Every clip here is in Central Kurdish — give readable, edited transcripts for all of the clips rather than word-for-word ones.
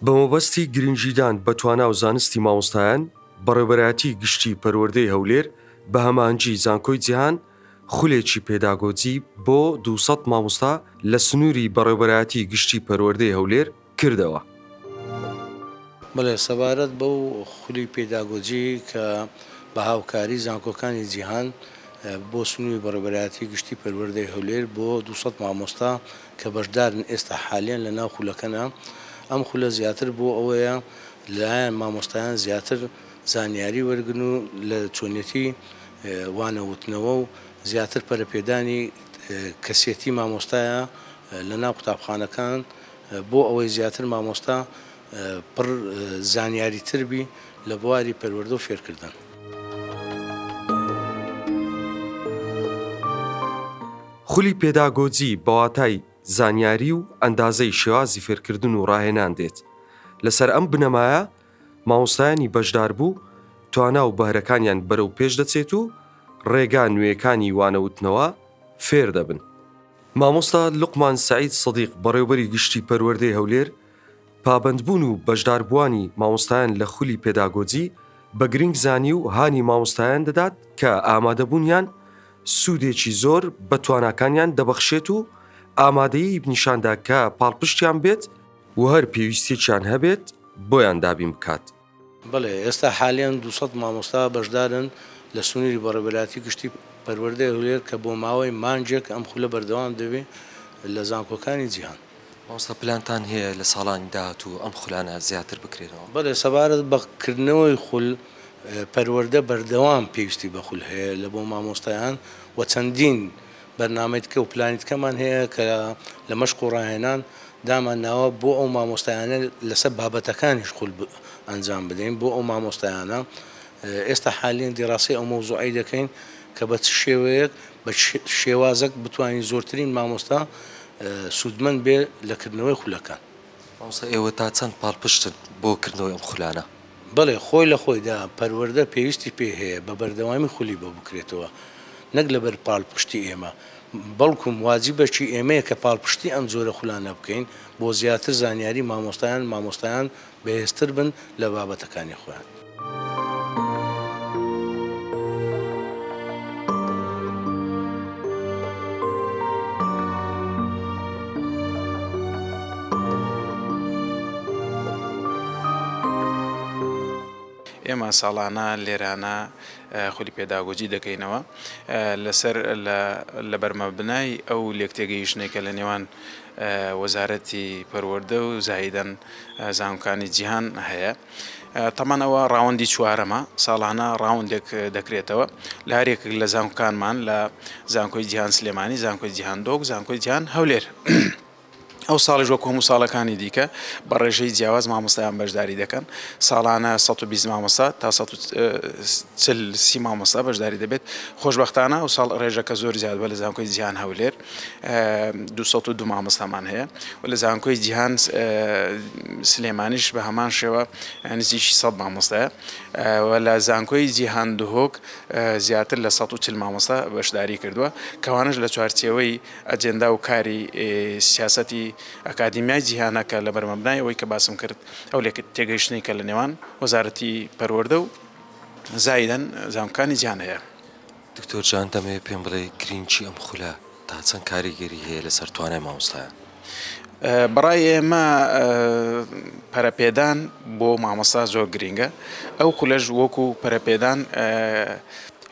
بە مەبەستی گرنگیدان بە توانا و زانستی مامۆستایان، بەڕێوەبەرایەتی گشتی پەروەردەی هەولێر بە هەماهەنگی زانکۆی جیهان خولێکی پێداگۆجی بۆ 200 مامۆستا لە سنووری بەڕێوەبەرایەتی گشتی پەروەردەی هەولێر کردەوە. بەڵێ، سەبارەت بەو خولی پێداگۆجی کە بە هاوکاری زانکۆکانی جیهان بۆ سنووری بەڕێوەبەرایەتی گشتی پەروەردەی هەولێر بۆ 200 مامۆستا کە بەشدارن ئێستا حالیەن لە ناو خولەکەنا، ئەم خولە زیاتر بۆ ئەوەیە لەلایەن مامۆستایان زیاتر زانیاری وەرگرن و لە چۆنیەتی وانە وتنەوە و زیاتر پەرەپێدانی کەسێتی مامۆستایە لە ناو قوتابخانەکان بۆ ئەوەی زیاتر مامۆستا پڕ زانیاریتر بی لە بواری پەروەردە و فێرکردن. خولی پێداگۆجی بە واتای زانیاری و ئەندازەی شێوازی فێرکردن و ڕاهێنان دێت. لەسەر ئەم بنەمایە مامۆستایانی بەشداربوو توانا و بەهرەکانیان بەرەو پێش دەچێت و ڕێگا نوێیەکانی وانەوتنەوە فێر دەبن. مامۆستا لوقمان سەعید سدیق بەڕێوبەری گشتی پەروەردەی هەولێر پابەندبوون و بەشداربووانی مامۆستایان لە خولی پێداگۆجی بە گرنگ زانی و هانی مامۆستایان دەدات کە ئامادەبوونیان سوودێکی زۆر بە تواناکانیان دەبەخشێت و ئامادەیی نیشاندا کە پاڵپشتیان بێت و هەر پێویستیەکیان هەبێت بۆیان دابین بکات. بەڵێ ئێستا حالیەن 200 مامۆستا بەشدارن لە سنووری بەڕێوەبەرایەتی گشتی پەروەردەی هەولێر کە بۆ ماوەی مانگێک ئەم خولە بەردەوام دەبێت لە زانکۆکانی جیهان. مامۆستا پلانتان هەیە لە ساڵانی داهاتوو ئەم خولانە زیاتر بکرێنەوە؟ بەڵێ سەبارەت بە کردنەوەی خول پەروەردە بەردەوام پێویستی بە خول هەیە لە بۆ مامۆستایان و چەندین بەرنامەی تکە و پلانی تکەمان هەیە کە لە مەشق و ڕاهێنان دامان ناوە بۆ ئەو مامۆستایانە لەسەر بابەتەکانیش خول ئەنجام بدەین بۆ ئەو مامۆستایانە ئێستا حالیەن دیراسەی ئەو مەوزوعەی دەکەین کە بە چ شێوەیەک بە چ شێوازەک بتوانین زۆرترین مامۆستا سوودمەند بێ لە کردنەوەی خولەکان. مامۆستا ئێوە تا چەند پاڵپشتن بۆ کردنەوەی ئەم خولانە؟ بەڵێ خۆی لە خۆیدا پەروەردە پێویستی پێی هەیە بە بەردەوامی خولی بۆ بکرێتەوە نەک لەبەر پاڵپشتی ئێمە بەڵکوم واجبەکی ئێمەیە کە پاڵپشتی ئەم جۆرە خولانە بکەین بۆ زیاتر زانیاری مامۆستایان مامۆستایان بەهێزتر بن لە بابەتەکانی خۆیان. ئێمە ساڵانە لێرانە خولی پێداگۆجی دەکەینەوە لەسەر لە بەرمەبنای ئەو لێکتێگەیشتنەی کە لە نێوان وەزارەتی پەروەردە و زاهیدەن زانکۆکانی جیهان هەیە. تەمان ئەوە ڕاوندی چوارەمە ساڵانە ڕاوندێک دەکرێتەوە لە هەرێکێک لە زانکۆکانمان لە زانکۆی جیهان سلێمانی زانکۆی جیهان دۆک زانکۆی جیهان هەولێر. ئەو ساڵیش وەکو هەموو ساڵەکانی دیکە بە ڕێژەی جیاواز مامۆستایان بەشداری دەکەن ساڵانە 120 مامۆستا تا 140 سی مامۆستا بەشداری دەبێت خۆشبەختانە ئەو ساڵ ڕێژەکە زۆر زیاد بە لە زانکۆی جیهان هەولێر 202 مامۆستامان هەیە و لە زانکۆی جیهان سلێمانیش بە هەمان شێوە نزیکی 100 مامۆستایە و لە زانکۆی جیهان دهۆک زیاتر لە 140 مامۆستا بەشداری کردووە کەوانش لە چوارچێوەی ئەجێندا و کاری سیاسەتی ئەکادیمیای جیهانە کە لە بەرمەبنای ئەوەی کە باسم کرد ئەو لێک تێگەیشتنەی کە لە نێوان وەزارەتی پەروەردە و زایدەن زانکۆکانی جیهان هەیە. دکتۆر جان دەمەوێت پێم بڵێی گرینگی ئەم خولە تا چەند کاریگەری هەیە لەسەر توانای مامۆستایان؟ بەڕای ئێمە پەرەپێدان بۆ مامۆستا زۆر گرینگە ئەو خولەش وەکو پەرەپێدان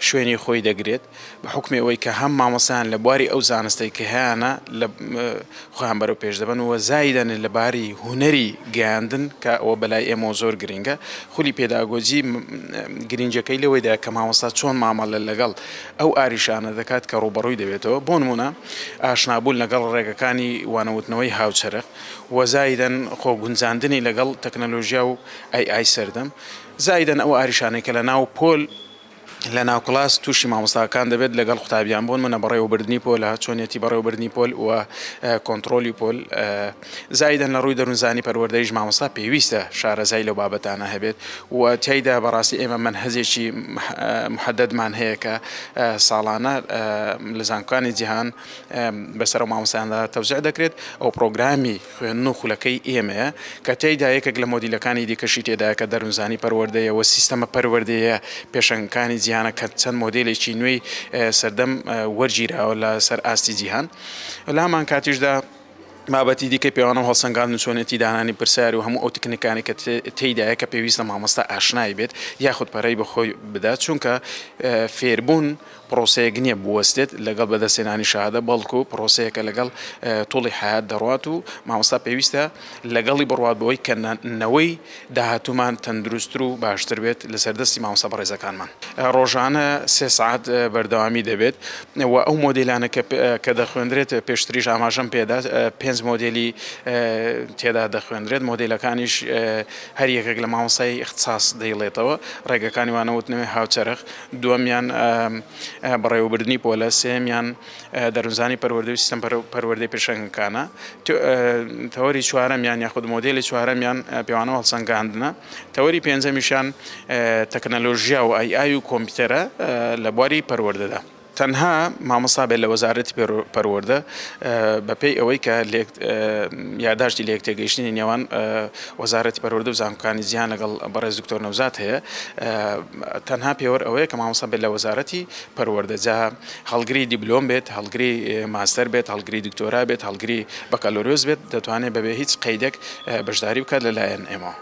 شوێنی خۆی دەگرێت بە حوکمی ئەوەی کە هەم مامۆستایان لە بواری ئەو زانستەی کە هەیانە لە خۆیان بەرەو پێش دەبەن و زایدەن لە باری هونەری گەیاندن کە ئەوە بەلای ئێمەوە زۆر گرینگە خولی پێداگۆجی گرینگەکەی لەوەیدا کە مامۆستا چۆن مامەڵە لەگەڵ ئەو ئاریشانە دەکات کە ڕووبەڕووی دەبێتەوە بۆ نمونە ئاشنابوون لەگەڵ ڕێگەکانی وانەوتنەوەی هاوچەرخ و زایدەن خۆ گونجاندنی لەگەڵ تەکنەلۆژیا و AI سەردەم زایدەن ئەو ئاریشانەی کە لە ناو پۆل. لە ناو کڵاس تووشی مامۆستاکان دەبێت لەگەڵ قوتابیان بۆ نمونە بەڕێوەبردنی پۆلە چۆنیەتی بەڕێوەبردنی پۆل و کۆنتڕۆلی پۆل زایدەن لە ڕووی دەروونزانی پەروەردەیش مامۆستا پێویستە شارەزای لەو بابەتانە هەبێت و تیایدا بەڕاستی ئێمە مەنهەجێکی محەدەدمان هەیە کە ساڵانە لە زانکۆکانی جیهان بەسەر ئەو مامۆستایاندا تەوزیع دەکرێت ئەو پڕۆگرامی خوێندن و خولەکەی ئێمەیە کە تێیدا یەکێک لە مۆدیلەکانی دیکەشی تێدایە کە دەروونزانی پەروەردەیە و سیستەمە پەروەردەیە پێشەنگەکانی جیهانە کە چەند مۆدێلێکی نوێی سەردەم وەرگیراوە لە سەر ئاستی جیهان لە هەمان کاتیشدا بابەتی دیکەی پێوانە و هەڵسەنگاندن و چۆنێتی دانانی پرسیار و هەموو ئەو تکنیکانەی کە تێیدایە کە پێویستە مامۆستا ئاشنای بێت یاخود پەرەی بە خۆی بدات چونکە فێربوون پرۆسەیەک نییە بوەستێت لەگەڵ بەدەستهێنانی شەهادە، بەڵکو پرۆسەیەکە لەگەڵ توڵی حەیات دەڕوات و مامۆستا پێویستە لەگەڵی بڕوات بەوەی کە نەوەی داهاتوومان تەندروستتر و باشتر بێت لەسەر دەستی مامۆستا بەڕێزەکانمان. ڕۆژانە سێ سەعات بەردەوامی دەبێت و ئەو مۆدێلانە کە دەخوێندرێت پێشتریش ئاماژەم پێدا پێنج مۆدێلی تێدا دەخوێندرێت مۆدێلەکانیش هەر یەکێک لە مامۆستای ئیختساس دەیڵێتەوە ڕێگەکانی وانەوتنەوەی هاوچەرخ دووەمیان بەڕێوەبردنی پۆلە، سێیەمیان دەروونزانی پەروەردە و سیستەم پەروەردەی پێشەنگەکانە، تەوەری چوارەمیان یاخود مۆدێلی چوارەمیان پێوانە و هەڵسەنگاندنە، تەوەری پێنجەمیشیان تەکنەلۆژیا و ئای ئای و کۆمپیوتەرە لە بواری پەروەردەدا. تەنها مامۆستا بێت لە وەزارەتی پەروەردە بەپێی ئەوەی کە یاداشتی لەیەکتێگەیشتنی نێوان وەزارەتی پەروەردە و زانکۆکانی جیهان لەگەڵ بەڕێز دکتۆر نەوزاد هەیە تەنها پێوەر ئەوەیە کە مامۆستا بێت لە وەزارەتی پەروەردە جا هەڵگری دیبلۆم بێت هەڵگری ماستەر بێت هەڵگری دکتۆرا بێت هەڵگری بەکالۆریۆس بێت دەتوانێت بەبێ هیچ قەیدێک بەشداری بکات لەلایەن ئێمەوە.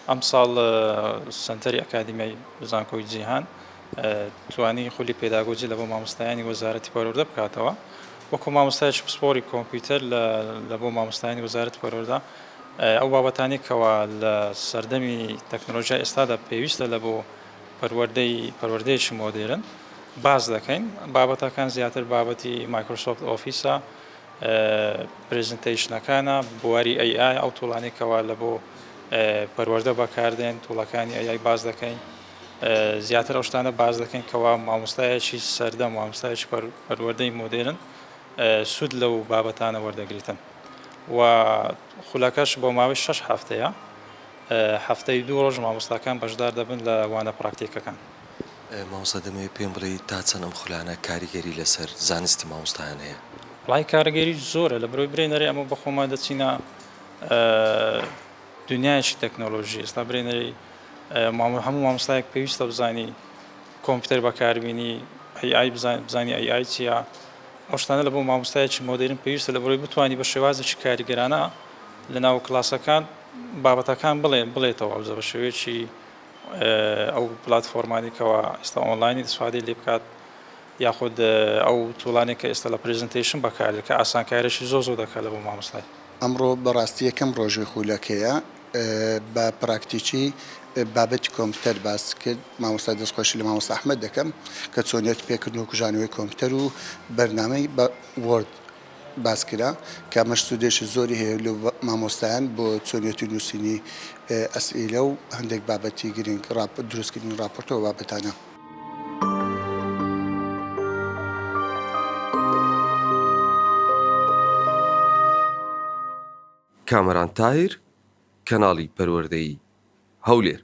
ئەمساڵ سەنتەری ئەکادیمیای زانکۆی جیهان توانی خولی پێداگۆجی لە بۆ مامۆستایانی وەزارەتی پەروەردە بکاتەوە وەکو مامۆستایەکی پسپۆری کۆمپیوتەر لە بۆ مامۆستایانی وەزارەتی پەروەردە ئەو بابەتانەی کەوا لە سەردەمی تەکنۆلۆژیای ئێستادا پێویستە لە بۆ پەروەردەی پەروەردەیەکی مۆدێرن باس دەکەین بابەتەکان زیاتر بابەتی مایکرۆسۆفت ئۆفیسە پرێزنتەیشنەکانە بواری ئەی ئای ئەو توڵانەی کەوا لە بۆ پەروەردە بەکاردێن توڵەکانی ئەی ئای باس دەکەین زیاتر ئەو شتانە باس دەکەین کەوا مامۆستایەکی سەردەم مامۆستایەکی پەروەردەی مۆدێرن سوود لەو بابەتانە وەردەگریتن و خولەکەش بۆ ماوەی شەش هەفتەیە هەفتەی دوو ڕۆژ مامۆستاکان بەشدار دەبن لە وانە پراکتیکەکان. مامۆستا دەمەوێت پێم بڵێی تا چەند ئەم خولانە کاریگەری لەسەر زانستی مامۆستایان هەیە؟ وەڵاهی کارگەری زۆرە لە برۆی برێنەرێ ئەمە بەخۆمان دەچینە دنیایەکی تەکنۆلۆژی ئێستا برێنەری هەموو مامۆستایەک پێویستە بزانی کۆمپیوتەر بەکاربینی ئەی ئای بزانی ئەی ئای چییە ئەو شتانە لە بۆ مامۆستایەکی مۆدێرن پێویستە لە بۆی بتانی بە شێوازێکی کاریگەرانە لە ناو کلاسەکان بابەتەکان بڵێ بڵێتەوە ئەوزە بە شێوەیەکی ئەو پلاتفۆرمانی کەوا ئێستا ئۆنلاینی ئیسفادەی لێ بکات یاخود ئەو tool انەی کە ئێستا لە presentation بەکاردێت کە ئاسانکاریی زۆر زۆر دەکات لە بۆ مامۆستای. ئەمڕۆ بەڕاستی یەکەم ڕۆژی خولەکەیە بە پراکتیکی بابەتی کۆمپیوتەر باس کرد مامۆستا دەستخۆشی لە مامۆستا ئەحمەد دەکەم کە چۆنیەتی پێکردن و کوژانەوەی کۆمپیوتەر و بەرنامەی بە Word باس کرا کە ئەمەش سوودێکی زۆری هەیە لۆ مامۆستایان بۆ چۆنیەتی نووسینی ئەسئیلە و هەندێک بابەتی گرنگ دروستکردنی ڕاپۆرت و بابەتانە. کامەران تاهیر، کەناڵی پەروەردەیی، هەولێر.